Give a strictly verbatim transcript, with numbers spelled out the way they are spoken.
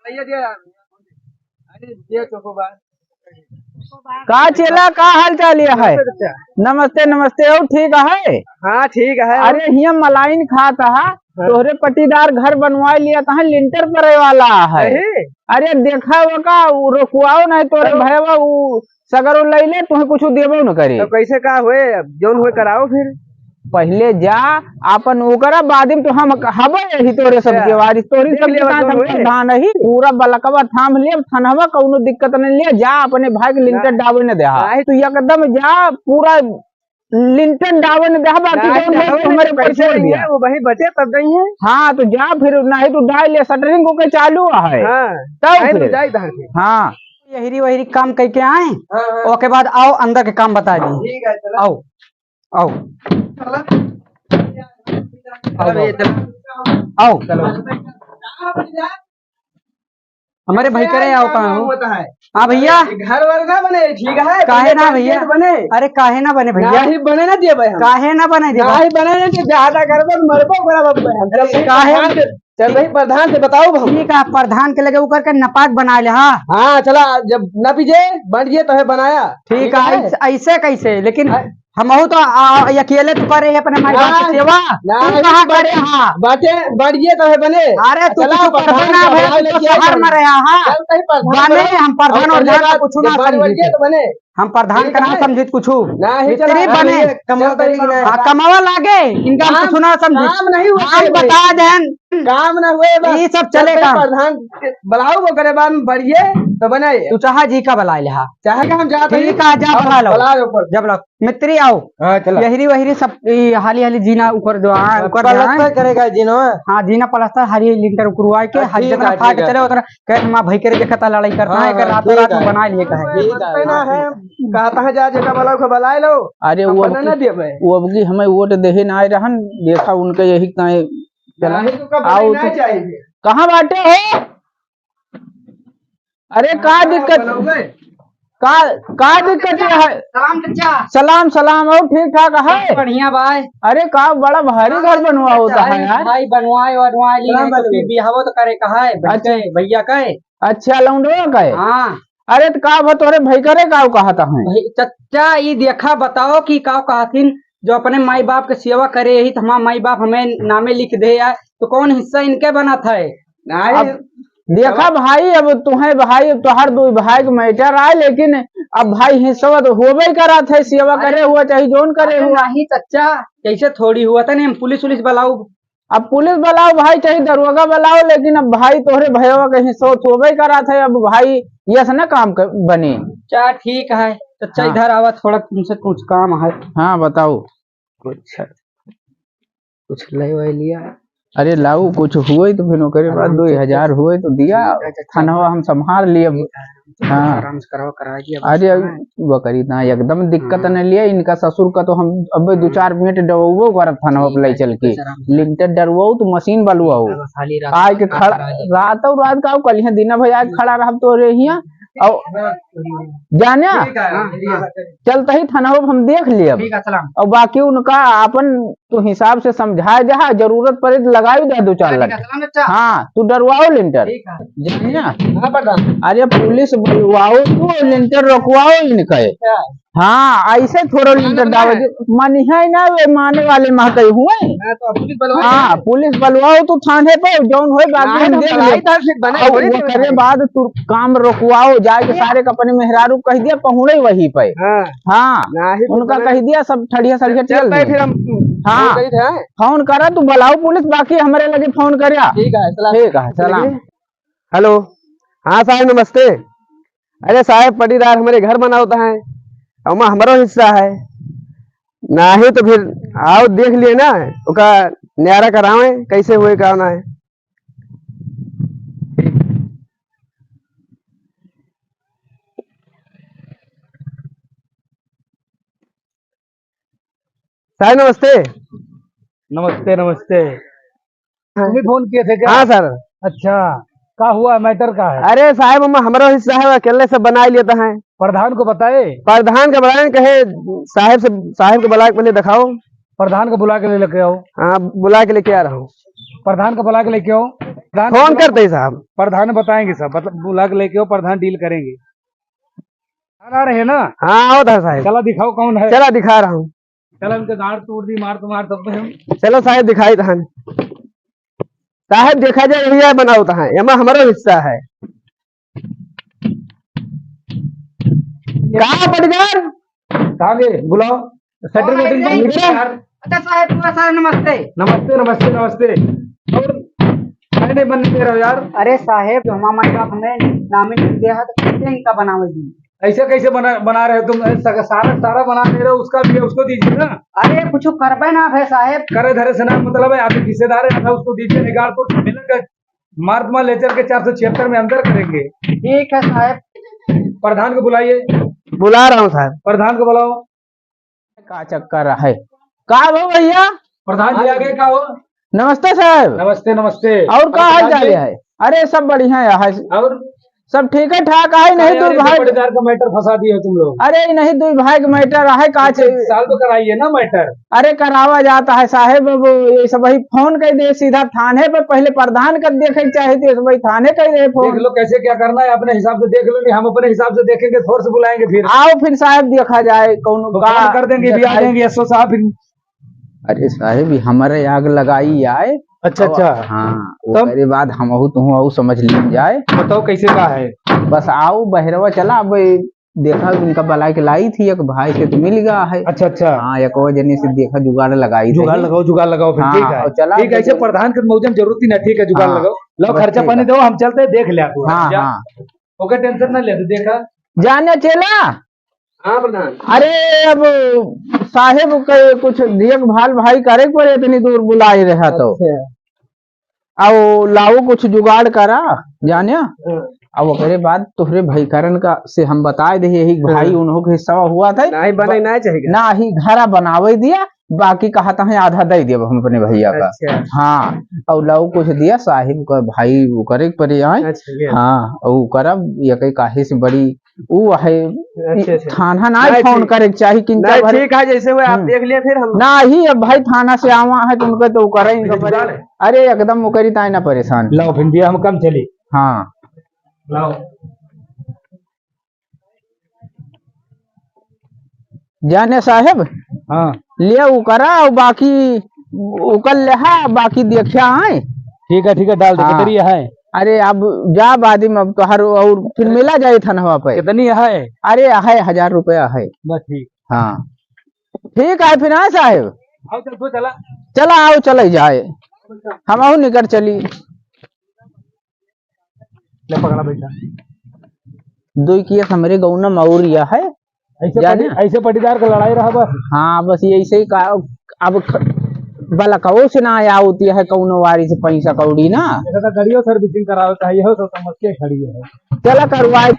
अरे, ये चोकोबार। का चेला, का हाल चाल ये है? नमस्ते, नमस्ते, और ठीक है? हाँ, ठीक है। अरे, हियाँ मलाइन खात हा, हाँ। तोहरे पटीदार घर बनवाए लिया, तहाँ लिंटर परे वाला है। अरे। अरे, देखा वो का, वो रोकवाओ नहीं, तोहरे भैया वो सगरो लई ले, तुहे कुछ देबो न करे। तो कैसे का होए? अब जौन होए कराओ फिर। पहिले जा, आपन ओकरा बाद में तो हम हबे यही तोरे सब अच्छा। के वारिस, तोरी देख सब लेवा के साथ जौन हम होए। प्रधान रही, पूरा बलकवा थाम ले, थनवा कौनो दिक्कत नहीं ले, जा अपने भाई के लिंटर ना। डावे न दे। हाँ। नहीं। तू एकदम जा, पूरा लिंटर डावे न दे, बाकी नहीं, जौन होए डावे न हमारे तो पैसे पैसे नहीं दिया। है, वो वही बचे तब नहीं है। हाँ, तो जा फिर, नहीं तो डाल ले, शटरिंग को के चालू है। हाँ, तब नहीं तो फिर। जाए तहाँ से। हाँ। यहिरी वहिरी काम कइके आए, हाँ, हाँ। ओके बाद आओ अंदर के काम बता दी। ठीक है, चला। आओ, आओ। चला। आओ, चला भैया, आओ। चला। आओ। हमारे भाई करे आओ, कहाँ हो? होता है। हाँ भैया। ये घर वर ना बने, ठीक है? काहे पहले ना भैया? गेट बने। अरे काहे ना बने भैया? नाही बने ना दिए भाई हम। काहे ना बने दे भाई? नाही बने ना, तो ज्यादा करबे, मरबो बड़ा बाबू हम। चल, काहे? चल रही प्रधान से बताओ भाऊ। ठीक है, प्रधान के लगे उ करके नपाक बना ले, हाँ। हाँ, चला, जब ना पीजे, बन गए तो है बनाया। ठीक है, ऐसे, ऐसे कैसे? लेकिन हाँ। हमहू तो, आ, अकेले तो करे है अपने माई बाप की सेवा। ना, तू कहाँ करे, हाँ? बाटे, बन गए तो है बने। अरे, तू चला, कुछ करबे ना, भैया, तू तो शहर में रहा, हाँ। चल, नहीं, प्रधान बने, बने। हम प्रधान और प्रधान का कुछ ना समझे। तो बने। हम प्रधान का ना समझित कुछू। ना, ही मिस्त्री चला, बने। हाँ, कमावा लागे, इनका हम काम, कुछू ना समझित। काम नहीं हुआ हम बता देन। काम ना हुए बस। ये सब चले काम। प्रधान के बुलाओ, वो करे बाद में बढ़िए, तो बनाए। तू चाहे जी का बुला ले, हाँ। चाहे का हम जाते ठीक है, जा बुला लो। बुला लो ऊपर। जब लो, मिस्त्री आओ। हाँ, चला। यहिरी वहिरी सब, ई हाली हाली जीना ऊपर जो, हाँ, ऊपर जो, हाँ। पलस्तर करेगा जीना। हाँ, जीना पलस्तर, हाली लिंटर उकरवाए के, हाँ, हाली ठीक जितना है, फाट ठीक है। चले उतना कहे, "हमार भाई करे देखा था, लड़ाई करता है, हाँ, कर हाँ, रातों रात में बना लिए कहे।" ठीक है, ना है, कहता है, "जा, जेका बलाओ, ओका बलाए लो।" अरे, हम वो बना ना दिए भाई। वो अबकी हमें वोट देहे ना आए रहन, देखा उनके यही ताए चला। नहीं तो कब आओ ना तो चाहिए। कहाँ बाटे हो? अरे, का दिक्कत? का, का दिक्कत है? सलाम चाचा। सलाम, सलाम, और ठीक ठाक है? बढ़िया भाई। अरे, का बड़ा भारी घर बनवा होता है यार। भाई, बनवाए, बनवाए ली है, तो फिर बियाहो तो करे का है, अच्छा। भैया का है। अच्छा, लौंडवा का है? हाँ। अरे, तो का भा तोरे भाई करे का कहत है? भाई, चाचा, ई देखा, बताओ कि का कहथिन, जो अपने माई बाप के सेवा करे ही, तो हमार माई बाप हमें नामे लिख दे यार, तो कौन हिस्सा इनके बनत है? नहीं, अब देखा भाई, अब तुहे भाई, अब तोहर दो भाई के मैटर आए, लेकिन अब भाई हिस्सा तो होबे करत है, सेवा करे हुआ चाहे जौन करे हुआ। नहीं चच्चा, कैसे थोड़ी हुआ था, नहीं हम पुलिस उलिस बुलाऊ। अब पुलिस बुलाओ भाई, चाहे दरोगा बुलाओ, लेकिन अब भाई तोहरे भैया के हिस्सा होबे करत है, अब भाई यस न काम बने। चल ठीक है, चच्चा हाँ। इधर आवा, थोड़ा तुमसे कुछ काम है। हाँ बताओ। कुछ कुछ ले वही लिया। अरे लाऊ, कुछ हुए तो फिर ओकरे बाद दो हजार हुए तो दिया, ठीक है, चच्चा। थानवा हम संभाल लिए। ठीक है, हाँ। आराम से कराओ, करा दिया, अरे बस, हाँ। बकरी ना एकदम दिक्कत हाँ। नहीं लिया, इनका ससुर का तो हम अब दो हाँ। चार मिनट डरवाओ कर थानवा पे ले चल के। आराम से। लिंटर डरवाओ तो मशीन बलवाओ। ठीक है, बस हाली रात आए के का खड़ा, करा दिया। रात और रात का कल यहाँ दिना भैया आज खड़ा रहब तो रहिया। और हाँ। जाने? ठीक है, हाँ, हाँ। चलते ही थाना हो, हम देख लियब। ठीक है, सलाम। और बाकी उनका आपन तू हिसाब से समझाए दे, हाँ, जरूरत पड़े तो लगाई दे दो चार ठीक है, लट्ठ। सलाम चाचा। हाँ, तू डरवाओ लिंटर। ठीक है। जाने? हाँ, प्रधान। अरे पुलिस बुलवाओ तू, लिंटर रोकवाओ इनके। अच्छा। हाँ, ऐसे थोड़ा माने लिंटर वाला डालो है। जो, मानिहे ना वे माने वाले महकई हुए। हाँ, तो पुलिस बुलवाओ। हाँ, पुलिस बुलवाओ तू थाने पे, जौन होए बाकी नहीं, हम तो देख ले। लड़ाई तो फिर बने, और थोड़ी वो देर करे में। बाद तू काम रोकवाओ, जाए के हाँ। सारे के अपने मेहरारू कह दिया, पहुँचे वहीं पे। हाँ। हाँ, ना ही उनका कुछ कह दिया, सब ठड़िया सड़िया चल चल पे दे। फिर हम हाँ। फोन करी थे। फोन करा, तू बुलाओ पुलिस, बाकी हमरे लगे फोन करिया। ठीक है, सलाम। ठीक है, सलाम। हेलो, हाँ साहब, नमस्ते। अरे साहब, पटीदार हमरे घर बनावत है, ओमा हमरो हिस्सा है, नाही तो फिर आओ देख लिए ना, ओका न्यारा करावे, कैसे हुए का ना है। साहब नमस्ते। नमस्ते, नमस्ते। हाँ। तुम ही फोन किए थे क्या? हाँ सर। अच्छा, का हुआ, मैटर का है? अरे साहब, हम, हमरो हिस्सा है, अकेले से बना लेता है। प्रधान को बताए? प्रधान के बुलाए कहे, साहब से, साहब के बुला के पहले दिखाओ। प्रधान को बुला के ले लेके आओ। हाँ, बुला के लेके आ रहा हूँ। प्रधान को बुला के लेके आओ। प्रधान फोन करते हैं साहब। प्रधान बताएंगे सब, मतलब बुला के लेके आओ, प्रधान डील करेंगे। प्रधान आ रहे हैं ना? हाँ, आओ था साहब। चला दिखाओ कौन है। चला दिखा रहा हूँ। चला उनके गांड तोड़ दी, मार तो मार सकते हैं हम। चलो साहब दिखाई तहन। साहब देखा जाए भैया बनाओ तहाँ, एमा हमारा हिस्सा है। का बटगर? कहाँ गए? बुलाओ। सेंटर अरे, मीटिंग अरे, बंद करो यार। अच्छा साहब, पूरा साहब नमस्ते। नमस्ते, नमस्ते, नमस्ते। और काहे नहीं बनने दे रहे हो यार? अरे साहब, जो हमारा माई बाप हमें नामी नहीं दिया है, तो कैसे इनका बनावे दी? ऐसे कैसे बना, बना रहे हो तुम? ऐसा सारा, सारा बना दे रहे हो, उसका भी है, उसको दीजिए ना। अरे कुछ करबे ना है साहब। करे धरे से ना मतलब है, आप हिस्सेदार है, आधा उसको दीजिए, निकाल तो मिलेगा। मार्च माह लेजर के चार सौ छिहत्तर में अंदर करेंगे। ठीक है साहब। प्रधान को बुलाइए। बुला रहा हूँ साहब। प्रधान को बुलाओ। का चक्कर है? का हो भैया? प्रधान जी आ गए का हो? नमस्ते साहब। नमस्ते, नमस्ते। और का और हाल प्रधान चाल जी? है? अरे सब बढ़िया है। और सब ठीक है ठाक है, नहीं अरे, दुई अरे, भाई। बड़ेदार का मैटर फंसा दिए हो तुम लोग। अरे नहीं दुई भाई का मैटर है, का तो चाहिए? सॉल्व कराइए ना मैटर। अरे करावा जाता है साहेब, अब ये सब वही फोन कर दे सीधा थाने पर, पहले प्रधान का देखे के चाहे थे, सब वही थाने कर दे फोन। देख लो कैसे क्या करना है, अपने हिसाब से देख लो, नहीं हम अपने हिसाब से देखेंगे, फोर्स बुलाएंगे फिर। आओ फिर साहेब देखा जाए कौन तो का फोन कर देंगे, भी आ देखाई। जाएंगे एसओ साहब फिर। अरे साहेब, ये हमारे आग लगाई आए। अच्छा, अब अच्छा। हाँ, तब? ओकरे बाद हमहू तुहू आऊ समझ लीन जाए। बताओ कैसे का है? बस आओ बहरवा चला, अब ये देखा उनका बला के लाई थी, एक भाई से तो मिल गया है। अच्छा, अच्छा। हाँ, एक वो जने से देखा जुगाड़ लगाई जुगाड़ थी। लगाओ, जुगाड़ लगाओ फिर, हाँ, ठीक है। और चला ठीक है, ऐसे फिर। प्रधान के मौजन जरूरत ही ना, ठीक है, जुगाड़ हाँ, लगाओ। लो बस खर्चा ठीक पानी है। दो, हम चलते हैं, देख ले आप। हाँ, हाँ। ओके, टेंशन ना ले, तू देखा। जाने चेला, हाँ प्रधान। अरे अब साहेब के कुछ देखभाल भाई करे के पड़े, इतनी दूर बुलाए रहा तो। अच्छा। आओ लाओ कुछ जुगाड़ करा, जाने। हाँ। अब ओकरे बाद तोहरे भाई करन का से हम बताए दे, यही भाई हाँ। उन्हों के हिस्सा हुआ था। नहीं बने, ब-, नहीं चाहिए। ना ही घरा बनावे दिया, बाकी कहा था आधा दे दिया हम अपने भैया का। अच्छा। हाँ, और लाओ कुछ दिया साहेब का भाई वो करे के पड़े आए। अच्छा, ये। हाँ, और करब ये कहीं काहे से बड़ी ऊ है, अच्छा, अच्छा। थाना ना नहीं, फोन ठीक। करे के चाही, किंता नहीं, भर ठीक है, जैसे हुए आप हम्म। देख लिए फिर हम ना ही, अब भाई थाना से आवा है तो उनका तो करे ही इनका परे। जुगाड़ है। अरे एकदम वो करी ताई ना परेशान। लाओ फिर दिया हम कम चली। हाँ। लाओ। जाने साहेब, हाँ। लिया ऊ करा, और बाकी ऊ कर लेहा, बाकी देखिया आए। ठीक है, ठीक है, डाल दे, हाँ। कितनी है? अरे, अब जा बादी में, अब तोहर और फिर अरे, मिला जाए थनवा पे। कितनी है? अरे, है, हजार रुपया है। बस ठीक। हाँ। ठीक है, फिर हाँ साहेब? आओ, चल, तू चला। चला, आओ, चले जाए। हमहू निकर चली। ले पकड़ा बैठा। दुई केस हमरे गौना मौरिया है। ऐसे जाने? पटी-, ऐसे पटीदार का लड़ाई रहा बस। हाँ, बस ये ऐसे ही का, अब ख-, बलकवो से ना आया होती है कौनो वारी से पैसा कौड़ी ना। ऐसा तो गाड़ियों सर्विसिंग करावे का, यह तो समस्या खड़ी है। चला करवाए।